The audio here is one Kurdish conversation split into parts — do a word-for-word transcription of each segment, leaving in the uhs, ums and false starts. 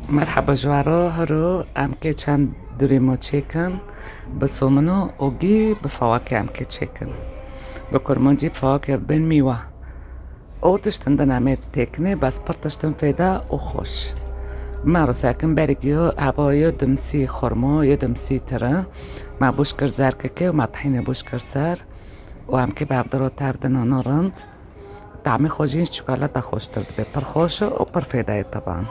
Merheba ji we re, hiro em kê çend durîmo çêkin, bi somino û gî bi fawakê em kê çêkin. Bi kurmancî bi fawakê re dibên mîwe. Û tiştin din em ê têkinê, bes pir tiştin fêda û xweş. Me re sekin berî giyo, heva yo dimsî xurmo, yo dimsî tire. Me bûş kir zerkekê û me tihînê bûş kir ser. Û em kê bi hev diro tev din ana rind. Tamê xwe jî çikolata xweştir dibe. Pir xweş û pir fêda ye teban.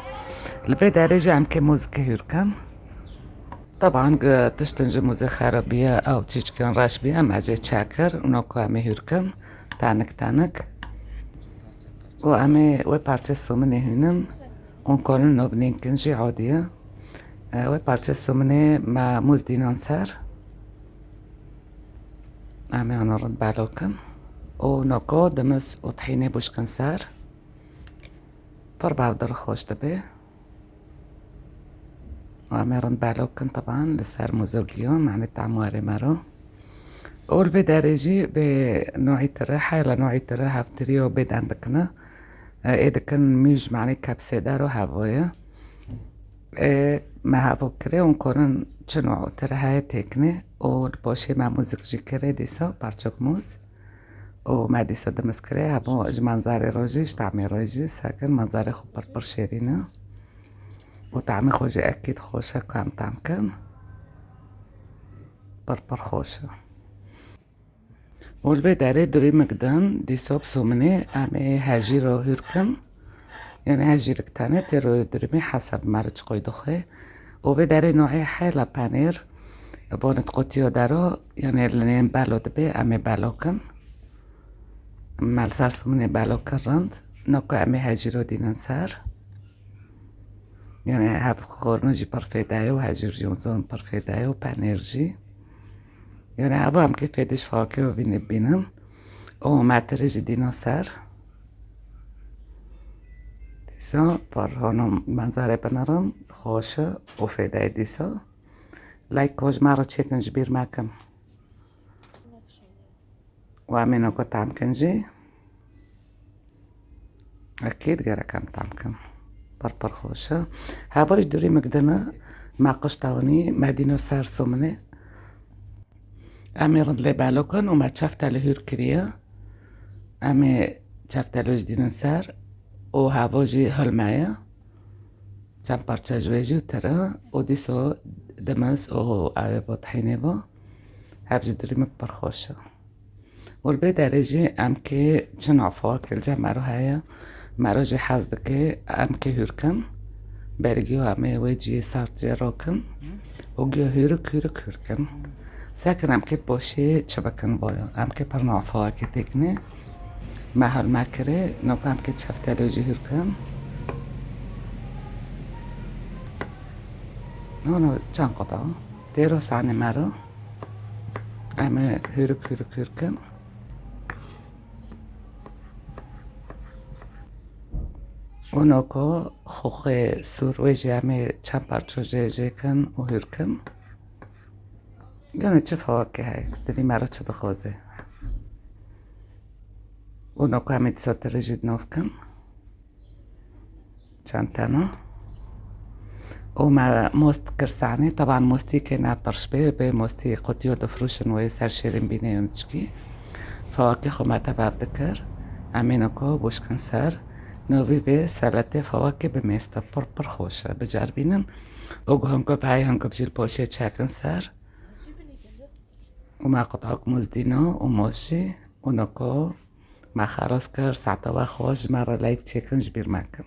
Li vê derê jî em kê mûzikê hûr kin. Teban gi tiştin ji mûzê xerab biye, ew çîçkin reş biye, em ê jê çekir û no ku em ê hûr kin, tenik tenik. Û em ê wê parçe sominê hûnin û konin nov nênkin jî odî ye. E, wê parçe sominê me mûz dînan ser. Em ê ana rind belo kin. Û noko dimis û tihînê bûş kin ser. Pir bavdir xweş dibe. Û em ê rind belo kin teban li ser mûzogî yo, manî tam warê me ro. Û li vê derê jî vê noî tire, heyla noî tire hevtirî yo bê dendikine. E, ê dikin mîj manî kepsêdar û hevoye. Ê, me hevo kirê û konin çi no tire heye têkinê û li poşê me mûzik jî kirê dîsa parçek mûz. Û me dîsa dimiskirê, hebo ji manzarê re jî, ji tamê re jî, sekin manzarê xwe pir pir şêrîn e. Û tamê xwe jî ekîd xweş e ku em tam kin. Pir pir xweş e. Û li vê derê durîmik din, dîsa bi sominê em ê hejîro hûr kin. Yanî hejîrik tenê tê royê durîmê hesab me re çi qoy dixwe. Û vê derê noê heyla penêr, bonit qotiyo dero, yanî li nêm belo dibe, em ê belo kin. Me li ser sominê belo kir rind. Noko em ê hejîro dînin ser. Yanî hev xorno jî pir fêda ye û hejîr jî zon pir fêda ye û penêr jî. Yanî ev em kê fêdî ji fawakê û vînê bînin. Û me tirê jî dîna ser. Dîsa pir hona manzarê binirin, xweş e û fêdayê dîsa. Like ko ji me re çêkin ji bîr mekin. Û em ê noko tam kin jî. Ekîd gerek em tam kin. Pir pir xweş e. Heva ji durîmik din e. Me qişta winî, me dîno ser sominê. Em ê rind lê belo kin û me çeftelê hûr kiriye. Em ê çeftelê jî dînin ser û heva jî hilme ye. Çend parça ji wê jî tire û dîso dimis û ew ê vo tihînê vo. Hev ji durîmik pir xweş e. Û li vê derê jî em kê çi nafawakê li cem mero heye, mero jî hez dike, em kê hûr kin. Bergiyo em ê wê ciyê sart jê rokin û giyo hûrik hûrik hûr kin. Sekin em kê poşê çi bikin voyo. Em kê pir nafawakê têkine. Me hol me kirê, noka em kê çeftelê jî hûr kin. Nono çend qota. Têro sanê mero. Em ê hûrik hûrik hûr kin. Û noko xoxê sûr wê jî em ê çend parço jê jê kin û hûr kin. Gane çi fawakê heye, dilî me re çi dixwaze. Û noko em ê dîsa tirê jî di nov kin. Çend tena. Û me most kir sanê, teban mostî kê ne tirş bê, bê mostî qutiyo difroşin wê ser şêrîn bînê yon çikî. Fawakê xwe me tev ev dikir. Em ê noko bûşkin ser. Novî vê seletê fawakê bi mêste pir pir xweş e. Biceribînin. Û guhonko vay honko jî li poşê çekin ser. Û me qutak mûz dîno û mûz jî û noko me xelas kir, saeta we xweş, ji me re like çêkin, ji bîr mekin.